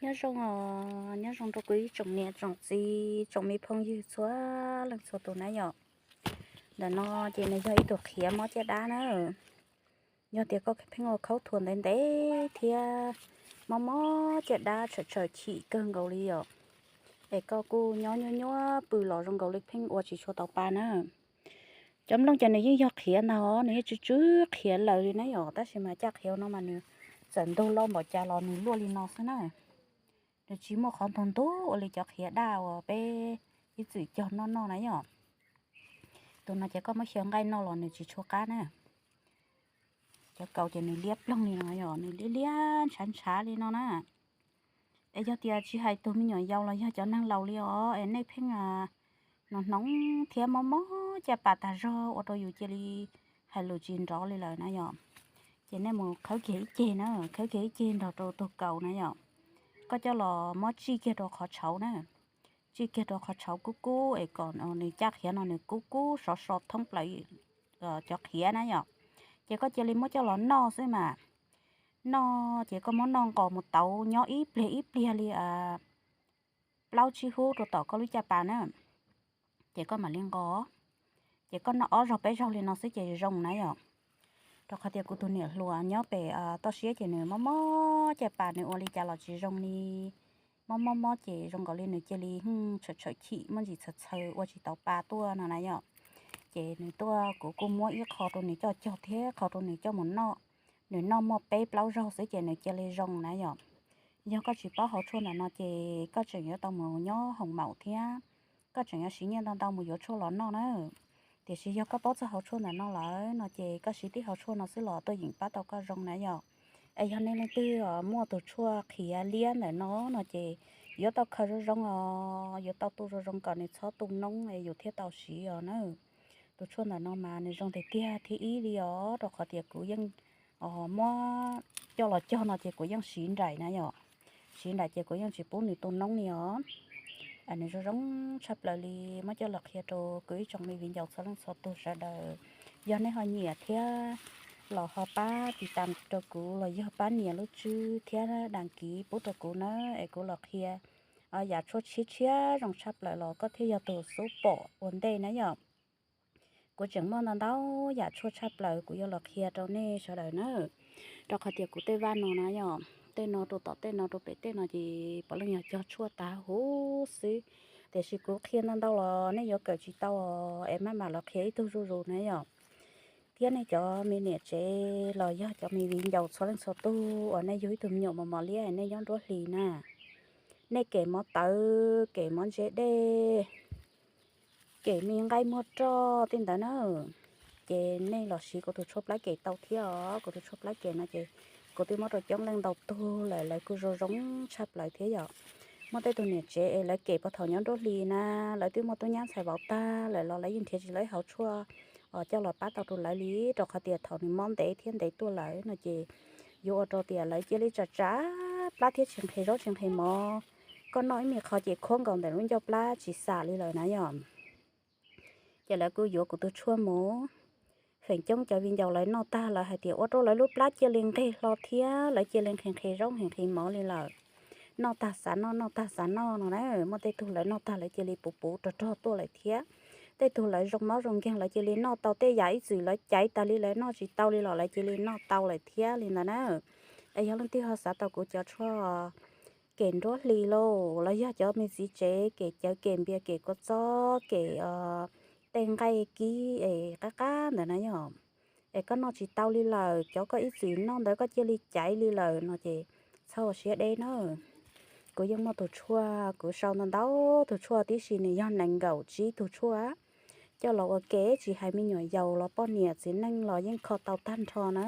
Nyob zoo os, nyob zoo rau kuv ib tsoom niam tsoom txiv tsoom me phooj ywg txhua leej txhua tus na yom. Ntawm no ces nws yog ib tug qhiav mob caj dab na. Yog tias koj pheej ua khaub thuas ntev ntev thiab mob mob caj dab tshawm tshawm chim kawg nkaus li yom, es koj kuj nyob nyuaj nyuaj pw los zoo nkaus li pheej ua tsis tshua tau pa na. Cov nplooj ces nws yeej yog qhiav ntag, nws yeej tsw tsw qhiav lawm li na yom, tab sis mas caj qhiav no mas nws txawm ntug loj npaum cas los nws luaj li no xwb na. Nws tsis muaj qhov ntug ntug ua li cov qhiav daj uas peb ib txwm cog noj noj na yom. Tus no ces koj muab xyaw nqaij noj los nws tsis tshua qab na. Cov kaus ces nws liab ploog li no yom, nws liab liab ntshav ntshav li no na. Es yog tias tsis hais tus me nyuam yaus los yog cov neeg laus li os, es nej pheej hnoos hnoos thiab mob mob caj pas tas zog ua rau yus cia li hais lus tsis nrov li lawm na yom, ces nej mus khawb kiag ib ceg na, khawb kiag ib ceg nrog rau tus kaus na yom. Koj coj los muab tsij kiag rau qhov tshauv na, tsij kiag rau qhov tshauv kub kub es kom nws caj qhiav no nws kub kub sov so thoob plaws cov qhiav na yom. Ces koj cia li muab coj los noj xwb mas. Noj ces koj muab noj nqos mus tauv nyob ib pliag ib pliag li plaub tsib hub rau tom koj lub caj pas na. Ces koj mam li nqos. Ces koj noj ob zaug peb zaug li no xwb ces zoo na yom. Rau qhov tias kuv tus niam hluas nyob pem toj siab ces nws mob mob caj pas, nws ua li cas los tsis zoo li. Mob mob mob ces zoo nkaus li nws cia li tshawm tshawm chim, muaj ntsis txhaws txhaws ua tsis tau pa tuaj no na yom. Ces nws tuaj kuv kuj muab ib qho rau nws coj cog thiab qho rau nws coj mus noj. Nws noj muaj peb plaub zaug xwb ces nws cia li zoo na yom. Yog koj tsis paub hauv tshuaj ntawm no ces koj tseem yuav tau mus nyob hoos maum thiab koj tseem yuav siv nyiaj ntau ntau mus yuav tshuaj los noj na. Tiam sis yog koj paub txog hauv tshuaj ntawm no lawm no ces koj siv tib hauv tshuaj no xwb los tuaj yeem pab tau koj zoo na yom. Es yog nej leej twg muaj tus tshuaj qhiav liab ntawm no no ces yuav tau khaws zoo zoo os, yuav tau tu zoo zoo kom nws txhob tu noob es yus thiaj tau siv os na. Tus tshuaj ntawm no mas nws zoo tiag tiag thiab ib li os, rau qhov tias kuv yeej muab coj los cog no ces kuv yeej siv nraim na yom. Siv nraim ces kuv yeej tsis pub nws tu noob li os. Nws zoo zoo tshaj plaws li, muab coj los qhia rau kuv ib tsoom me viv ncaus txhua leej txhua tus sawv daws. Yog nej ho nyiam thiab los ho pab tiv tas rau kuv los yog pab nias lub tswb thiab đăng ký pub rau kuv na, es kuv los qhia yam tshuaj tshiab tshiab zoo tshaj plaws los koj thiaj yog tus xub pom ua ntej na yom. Kuv tseem muaj ntau ntau yam tshuaj tshaj plaws kuv yuav los qhia rau nej sawv daws na. Rau qhov tias kuv tej vaj no na yom, tej no rau tom tej no rau pem tej no ces puav leej yog cog tshuaj tas huv xwb. Tiam sis kuv qhia ntau ntau los nej yuav kawm tsis tau es maj mam los qhia ib tug zuj zus na yom. Thiab nej cov me niam tsev los yog cov me viv ncaus txhua leej txhua tus uas nej yug ib tug me nyuam mos mos liab nej nyob nruab hlis na, nej kem mov tawv, kem mov ntse dej, kem me nqaij muaj roj tej ntawd na, ces nej los siv kuv tus tshuaj plab kem tau thiab os. Kuv tus tshuaj plab kem no ces kuv twb muab rau coob leej ntau tug lawm, lawv kuj zoo zoo tshaj plaws thiab yom. Muaj tej tug niam tsev es lawv kem puag thaum nyob nruab hlis na, lawv twb muaj tub nyab ntxhais vauv tag lawm los lawv yeej nrhiav tsis tau ib hauv tshuaj coj los pab tau rau lawv li, rau qhov tias thaum nws mob ntev thiab ntev tuaj lawm no ces yuav ua rau tias lawv cia li tsam tsam plab thiab tsis nqhis zaub tsis nqhis mov. Koj noj ib me qho ces khuab nkaus ntawm lub ncauj plab tsis xam li lawm na yom. Ces lawv kuj yuav kuv tus tshuaj mus. Feem coob cov viv ncaus lawv noj tag lawv hais tias ua rau lawv lub plab cia li nqig hlo thiab lawv cia li nqhis nqhis zaub nqhis nqhis mov li lawm. Noj tag xav noj, noj tag xav noj no na. Muaj tej tug lawv noj tag lawv cia li puv puv rog rog tuaj lawm thiab. Tej tug lawv zoo mob zoo nkeeg lawv cia li noj tau tej yam ib txwm lawv caiv tas li lawv noj tsis tau li los lawv cia li noj tau lawm thiab li ntawd na. Es yog leej twg ho xav tau kuv cov tshuaj kem nruab hlis lauj, los yog cov me txiv tsev kem cawv kem npias kem kua txob kem tej nqaij kib es qab qab ntawd na yom, es koj noj tsis tau li lawm, cov koj ib txwm noj ntawd koj cia li caiv li lawm no ces txhob ua siab deb na. Kuv yeej muaj tus tshuaj, kuv sau ntau ntau tus tshuaj tib si, nws yog nees nkaum tsib tus tshuaj coj los ua ke, tsis hais me nyuam yaus los poj niam txiv neej los yeej kho tau tag nrho na.